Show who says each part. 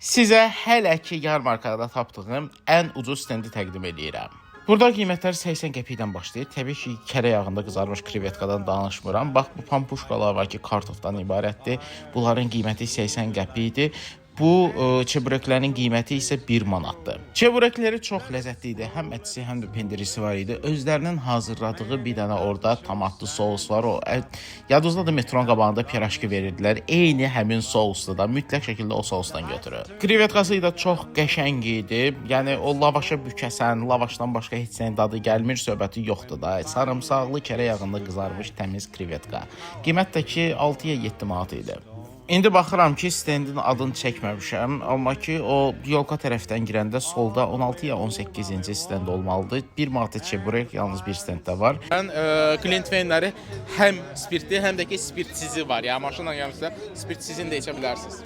Speaker 1: Sizə hələ ki yarmarkada tapdığım ən ucuz stendi təqdim eləyirəm. Burada qiymətlər 80 qəpikdən başlayır. Təbii ki, kərə yağında qızarmış krevetkadan danışmıram. Bax bu pampuşkalar var ki, kartofdan ibarətdir. Bunların qiyməti 80 qəpikdir. Bu çebureklərin qiyməti isə 1 manatdır. Çeburekləri çox ləzzətli idi. Həm ətisi, həm də pendirisi var idi. Özlərinin hazırladığı bir dənə orada tomatlı sous var. O yadınızdadır, metronun qabağında piraşki verirdilər. Eyni həmin sousdur da. Mütləq şəkildə o sousdan götürün. Krevetkası da çox qəşəng idi. Yəni o lavaşa bükəsən, lavaşdan başqa heç nəyin dadı gəlmir, söhbəti yoxdur da. Sarımsaqlı kərə yağında qızarmış təmiz krevetka. Qiymət də ki 6-ya 7 manat idi. İndi baxıram ki, stendin adını çəkməmişəm, amma ki o yolka tərəfdən girəndə solda 16 ya 18-ci stend olmalıdır. 1 manata çeburek yalnız bir stenddə var. Mən Glintweinləri həm spirtli, həm də ki spirtsizi var. Yəni maşınla gəlmirsə spirtsizini də içə bilərsiniz.